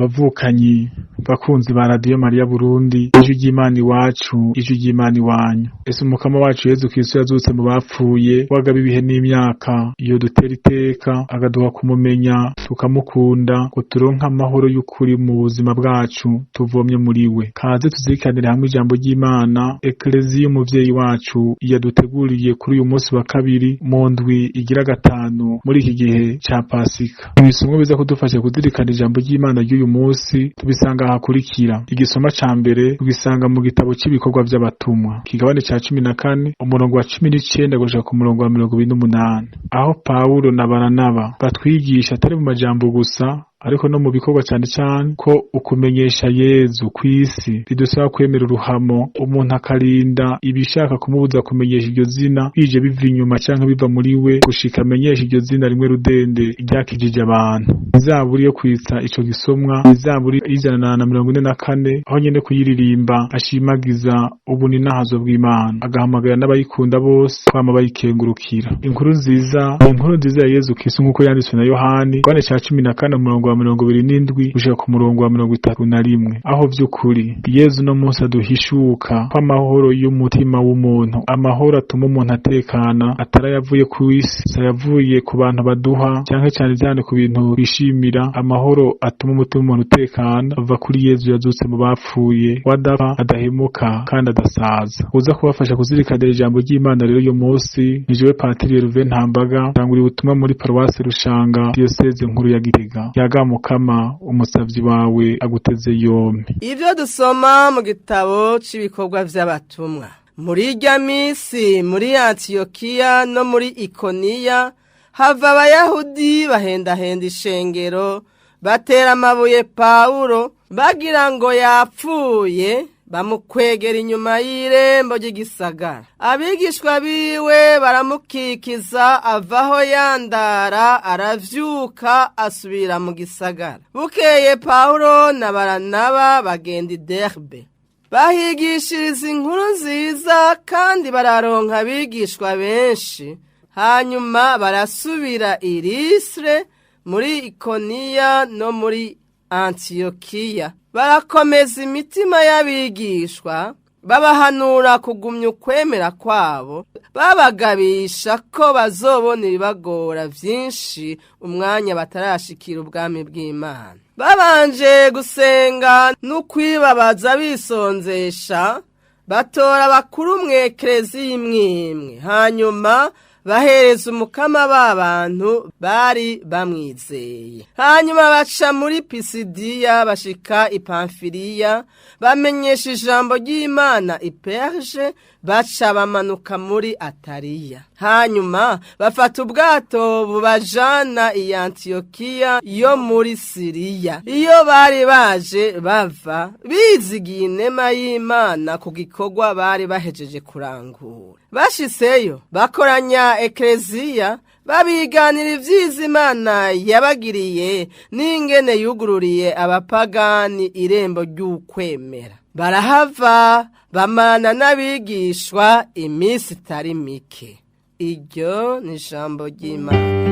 Bavukanyi, bakunzi ba Radiyo Mariya Burundi, ijwi ry'Imana iwacu, ijwi ry'Imana iwanyu. Ese Umukama wacu Yezu Kristo yazutse mu bapfuye, wagaba ibihe n'imyaka, iyo dutera iteka akaduha kumumenya, tukamukunda, ngo turonke amahoro y'ukuri mu buzima bwacu tuvomye muri we. Kaze tuzirikanire hamwe ijambo ry'Imana, Ekleziya umuvyeyi wacu yaduteguriye kuri uyu munsi wa kabiri mu ndwi igira gatanu muri iki gihe ca Pasika. Ibisomwa biza kudufasha kuzirikana ijambo ry'Imana ry'uyu munsi tubisanga ahakurikira. Igisoma ca mbere tugisanga mu gitabo c'ibikorwa vy'abatumwa, kigabane ca 14 umurongo wa 19 gushika ku murongo wa 28, aho Pawulo na Baranaba batwigisha atari mu majambo gusa ariko no mu bikorwa cane cane ko ukumenyesha Yezu kw'isi bidusaba kwemera uruhamo, umuntu akarinda ibishaka kumubuza kumenyesha iryo zina bije biva inyuma canke biva muri we gushika amenyesha iryo zina rimwe rudende ryakijije abantu. Izaburi yo kwitsa ico gisomwa, izaburi 144, aho nyene kuyiririmba ashimagiza ubuninahazo bw'Imana, agahamagara n'abayikunda bose kwama bayikengurukira. Inkuru nziza, inkuru nziza ya Yezu Kristo nk'uko yanditswe na Yohani, kigabane ca 14 umurongo wa 27 gushika ku murongo wa 31, aho vy'ukuri Yezu no munsi aduhishuka ko amahoro y'umutima w'umuntu, amahoro atuma umuntu atekana, atarayavuye ku isi, sayavuye ku bantu baduha canke cane cane ku bintu bishimira. Amahoro atuma umutima w'umuntu utekana ava kuri Yezu yazutse mu bapfuye, wadapfa, adahemuka kandi adasaza. Uza kubafasha kuzirikanira ijambo ry'Imana rero uyu munsi ni jewe Patiri Herve Ntambaga, ntanguriye ubutumwa muri paruwasi Rushanga, diyoseze nkuru ya Gitega. Yaga Mukama, umusavyi wawe aguteze yompi. Ivyo dusoma mu gitabo c'ibikorwa vy'abatumwa. Muri irya misi, muri Antiyokiya no muri Ikoniya, hava abayahudi bahendahenda ishengero, batera amabuye Pawulo, bagira ngo yapfuye, bamukwegera inyuma y'irembo ry'igisagara. Abigishwa biwe baramukikiza, avaho yandara, aravyuka asubira mu gisagara. Bukeye Pawulo na Baranaba bagenda i Derbe, bahigishiriza inkuru nziza kandi bararonka abigishwa benshi. Hanyuma barasubira i Listre, muri Ikoniya no muri Antiyokiya, barakomeza imitima y'abigishwa, babahanura kugumya ukwemera kwabo, babagabisha ko bazobona ibibagora vyinshi umwanya batarashikira ubwami bw'Imana. Babanje gusenga n'ukwibabaza bisonzesha, batora abakuru mw'ekereziya imwe imwe, hanyuma bahereza Umukama ba bantu bari bamwizeye. Hanyuma baca muri Pisidiya bashika i Pamfiliya, bamenyesha ijambo ry'Imana i Perge, baca bamanuka muri Atariya. Hanyuma bafata ubwato bubajana i Antiyokiya yo muri Siriya, iyo bari baje bava, bizigiye inema y'Imana ku gikorwa bari bahejeje kurangura. Bashiseyo bakoranya ekereziya, babiganira ivyiza Imana yabagiriye n'ingene yugururiye abapagani irembo ry'ukwemera. Barahava bamana n'abigishwa iminsi itari mike. Iryo ni ijambo ry'Imana.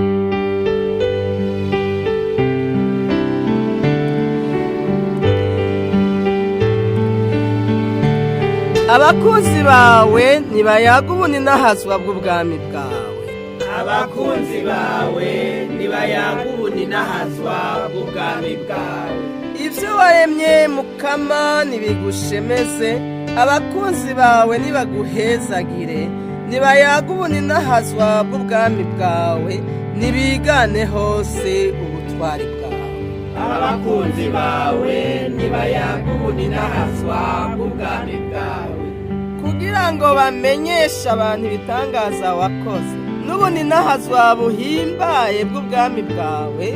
Abakunzi bawe ntibayaga ubuninahazwa bw'ubwami bwawe. Abakunzi bawe ntibayaga ubuninahazwa bw'ubwami bwawe. Ivyo waremye Mukama nibigushemeze, abakunzi bawe nibaguhezagire. Ntibayaga ubuninahazwa bw'ubwami bwawe, nibigane hose ubutwari bwawe. Abakunzi bawe ntibayaga ubuninahazwa bw'ubwami bwawe, kugira ngo bamenyeshe abantu ibitangaza wakoze n'ubuninahazwa buhimbaye bw'ubwami bwawe.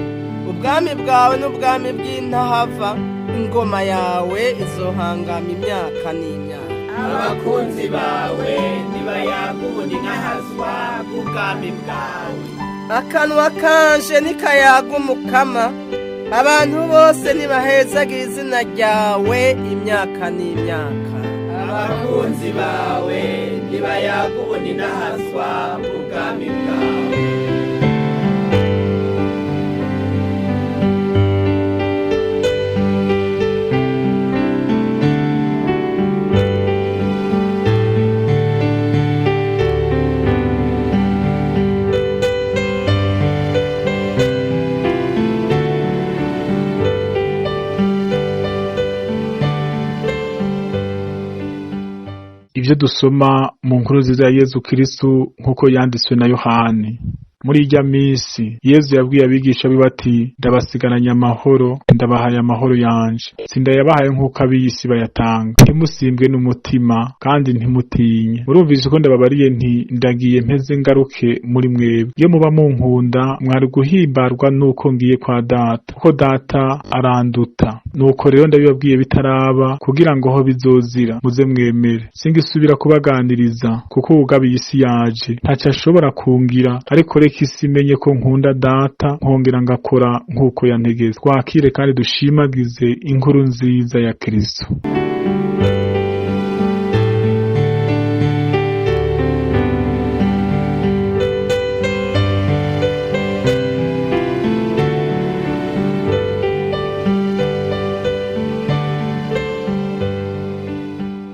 Ubwami bwawe n'ubwami bw'intahava, ingoma yawe izohangama imyaka n'imyaka. Abakunzi bawe ntibayaga ubuninahazwa bw'ubwami bwawe. Akanwa kanje nikayaga Umukama, abantu bose nibahezagira izina ryawe imyaka n'imyaka. Abakunzi bawe ntibayaga ubuninahazwa bw'ubwami bwawe. Ivyo dusoma mu nkuru nziza ya Yezu Kristu nk'uko yanditswe na Yohani. Muri irya misi Yezu yabwiye abigisha biwe ati: ndabasigaranye amahoro, ndabahaye amahoro yanje, sindayabahaye nk'uko ab'iyisi bayatanga. Ntimusimbwe n'umutima kandi ntimutinye. Murumvise ko ndababariye nti: ndagiye mpeze ngaruke muri mwebwe. Iyo muba munkunda mwari guhimbarwa nuko ngiye kwa Data, kuko Data aranduta. Nuko rero ndabibabwiye bitaraba, kugira ngo aho bizozira muze mwemere. Singisubira kubaganiriza, kuko uwugabiye isi yaje, ntaco ashobora kungira, ariko reka isi imenye ko nkunda Data, nkongera ngakora nk'uko yantegetse. Twakire kandi dushimagize inkuru nziza ya Kristo.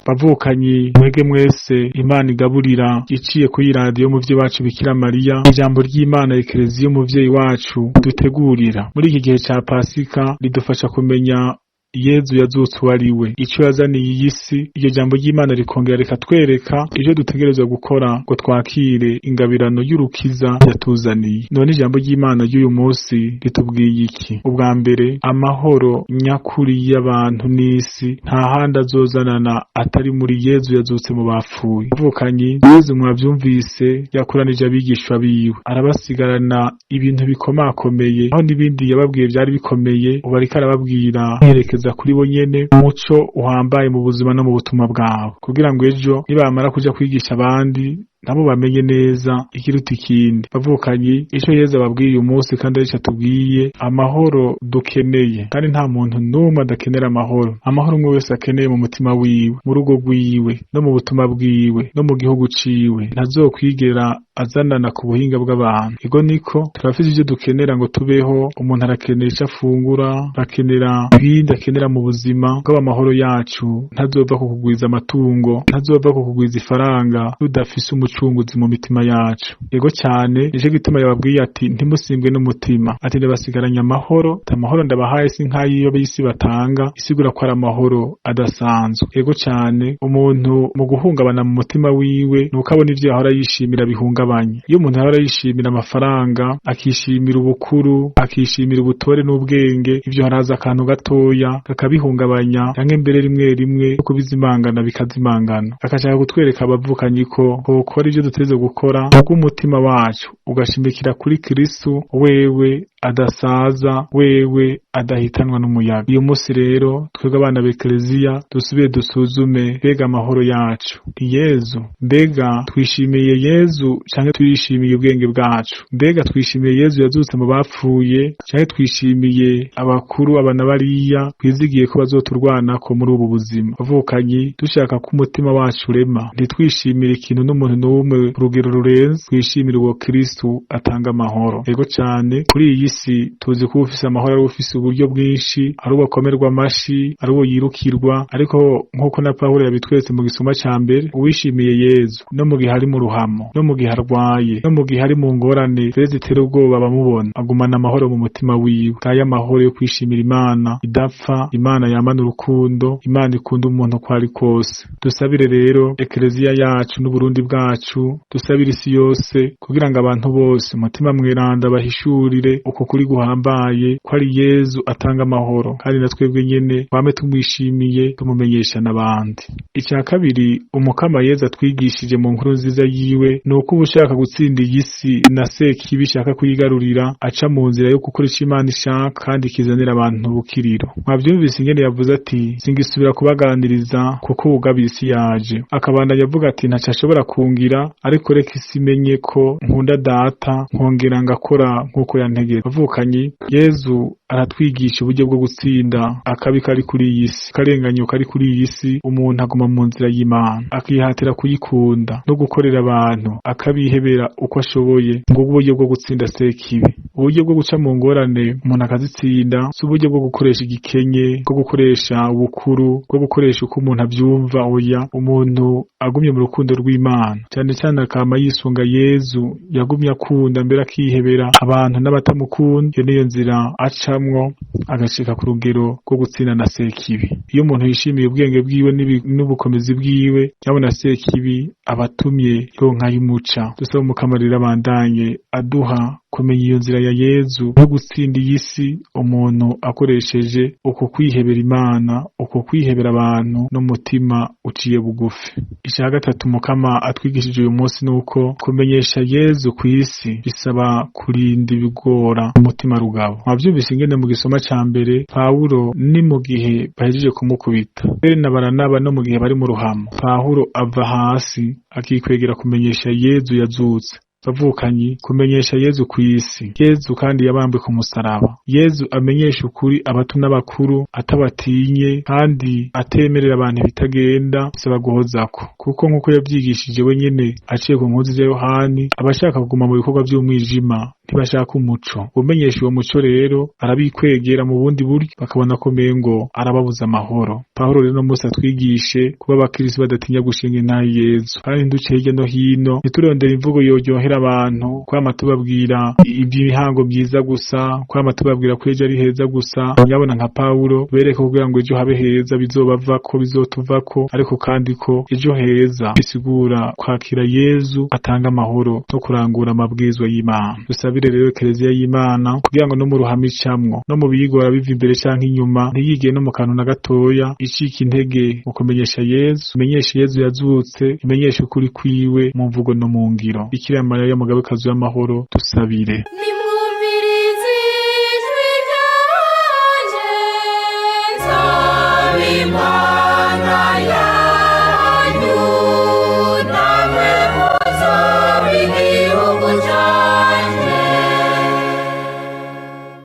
Bavukanyi mwege mwese Imana igaburira iciye kuri radiyo y'umuvyeyi wacu Bikira Mariya, ijambo ry'Imana Ekereziya y'umuvyeyi wacu dutegurira muri iki gihe ca Pasika ridufasha kumenya Yezu yazutse uwo ari we, ico yazaniye iyi si. Iryo jambo ry'Imana rikongera rikatwereka ivyo dutegerezwa gukora ngo twakire ingabirano y'urukiza yatuzaniye. None ijambo ry'Imana ry'uyu munsi ritubwiye iki? Ubwa mbere, amahoro nyakuri y'abantu n'isi nta handi azozanana atari muri Yezu yazutse mu bapfuye. Bavukanyi, Yezu mwavyumvise yakoranije abigishwa biwe, arabasigarana ibintu bikomakomeye, aho n'ibindi yababwiye vyari bikomeye, ubu ariko arababwira yerekeza kuri bo nyene umuco uhambaye mu buzima no mu butumwa bwabo, kugira ngo ejo nibamara kuja kwigisha abandi nabo bamenye neza ikiruta ikindi. Bavukanyi, ico Yezu ababwiye uyu munsi kandi arico atubwiye, amahoro dukeneye, kandi nta muntu n'umwe adakenera amahoro. Amahoro umwe wese akeneye mu mutima wiwe, mu rugo rwiwe, no mu butumwa bwiwe, no mu gihugu ciwe, ntazokwigera azanana ku buhinga bw'abantu. Ego niko turafise ivyo dukenera ngo tubeho. Umuntu arakenera ico afungura, arakenera ibindi akenera mu buzima bw'aba. Amahoro yacu ntazova ku kugwiza amatungo, ntazova ku kugwiza ifaranga, tudafise umucunguzi mu mitima yacu. Ego cyane, nico gituma yababwiye ati: ntimusimbwe n'umutima, ati ndabasigaranye amahoro, amahoro ndabahaye si nk'ayiyo b'isi batanga, isigura ko ari amahoro adasanzwe. Ego cyane, umuntu mu guhungabana mu mutima wiwe nuko abona ivyo yahora yishimira bihungabanye. Iyo umuntu ahora yishimira amafaranga, akishimira ubukuru, akishimira ubutore n'ubwenge, ivyo haraza akantu gatoya kakabihungabanya, canke mbere rimwe rimwe no kubizimangana bikazimangana. Akashaka kutwereka abavukanyi ko gukora ivyo duteze gukora kubw'umutima wacu ugashimikira kuri Kristu, wewe adasaza, wewe adahitanwa n'umuyaga. Uyu munsi rero twebwe abana b'Ekereziya dusubire dusuzume, mbega amahoro yacu Yezu, mbega twishimiye Yezu canke twishimiye ubwenge bwacu? Mbega twishimiye Yezu yazutse mu bapfuye canke twishimiye abakuru abana bariya twizigiye ko bazoturwanako muri ubu buzima? Bavukanyi, dushaka ko umutima wacu urema, ntitwishimire ikintu n'umuntu n'umwe ku rugero rurenze, twishimire uwo Kristu atanga amahoro. Ego cane, kuri iyi si tuzi ko ufise amahoro ari ufise uburyo bwinshi, ari uwo akomerwa amashi, ari uwo yirukirwa, ariko nk'uko na Pawulo yabitweretse mu gisoma ca mbere, uwishimiye Yezu no mu gihe ari mu ruhamo, no mu gihe arwaye, no mu gihe ari mu ngorane mbere zitera ubwoba abamubona, agumana amahoro mu mutima wiwe. Ngayo amahoro yo kwishimira Imana idapfa, Imana yamana urukundo, Imana ikunda umuntu uko ari kose. Dusabire rero Ekereziya yacu n'Uburundi bwacu, dusabire isi yose, kugira ngo abantu bose umutima mweranda bahishurire uko kuri guhambaye ko ari Yezu atanga amahoro, kandi na twebwe nyene twame tumwishimiye, tumumenyesha n'abandi. Icya kabiri umukama Yezu atwigishije mu nkuru nziza yiwe ni uko ushaka gutsinda iyi si na sekibi ishaka kuyigarurira aca mu nzira yo gukora ico Imana ishaka kandi ikizanira abantu ubukiriro. Mwavyumvise ingene yavuze ati: singisubira kubaganiriza kuko uwugabiye isi yaje. Akabandanya avuga ati: ntaco ashobora kungira, ariko reka isi imenye ko nkunda Data, nkongera ngakora nk'uko yantegetse. Bavukanyi, Yezu aratwigisha uburyo bwo gutsinda akabi kari kuri iyi si, akarenganyo kari kuri iyi si. Umuntu aguma mu nzira y'Imana, akihatira kuyikunda no gukorera abantu, akabihebera uko ashoboye. Ngo uburyo bwo gutsinda sekibi, uburyo bwo guca mu ngorane umuntu akazitsinda, si uburyo bwo gukoresha igikenye, bwo gukoresha ubukuru, bwo gukoresha uko umuntu avyumva. Oya, umuntu agumye mu rukundo rw'Imana, cyane cyane akama yisunga Yezu yagumye akunda mbere akihebera abantu n'abatamukunda. urukundo. Iyo niyo nzira acamwo agashika ku rugero rwo gutsinda na Sekibi. Iyo umuntu yishimiye ubwenge bwiwe n'ubukomezi bwiwe, yabona Sekibi abatumye ronka y'umuca. Dusaba Umukama rero abandanye aduha kumenya iyo nzira ya Yezu yo gutsinda iyi si, umuntu akoresheje uko kwihebera Imana, uko kwihebera abantu n'umutima uciye bugufi. Ica gatatu Mukama atwigishije uyu munsi nuko kumenyesha Yezu kw'isi bisaba kurinda ibigora umutima rugabo. Mwavyumvise ingene mu gisoma ca mbere Pawulo ni mu gihe bahejeje kumukubita, mbere na Baranaba no mu gihe bari mu ruhamo, Pawulo ava hasi akikwegera kumenyesha Yezu yazutse. Bavukanyi, kumenyesha Yezu kw'isi, Yezu kandi yabambwe ku musaraba, Yezu amenyesha ukuri abato n'abakuru atabatinye kandi atemerera abantu ibitagenda, bisaba guhozako, kuko nk'uko yavyigishije we nyene aciye ku nkuzi za Yohani, abashaka kuguma mu bikorwa vy'umwijima ntibashaka umuco. Umenyesha uwo muco rero arabikwegera mu bundi buryo, bakabona ko mengo arababuza amahoro. Pawulo rero no munsi atwigishe kuba abakristo badatinya gushinga intahe Yezu, kandi ntiduce hirya no hino, ntiturondere imvugo yoryohera abantu, kwama tubabwira iby'imihango myiza gusa, kwama tubabwira ko ejo ari heza gusa. Nyabona nka Pawulo bereke kugira ngo ejo habe heza bizobavako, bizotuvako, ariko kandi ko ejo heza bisigura kwakira Yezu atanga amahoro no kurangura amabwirizwa y'Imana. Dusabire rero Keleziya y'Imana kugira ngo no mu ruhame icamwo, no mu biyigora biva imbere canke inyuma, ntiyige no mu kantu na gatoya icika intege mu kumenyesha Yezu, imenyeshe Yezu yazutse, imenyeshe ukuri kwiwe mu mvugo no mu ngiro. Bikira Mariya mugabekazi w'amahoro, dusabire. Ni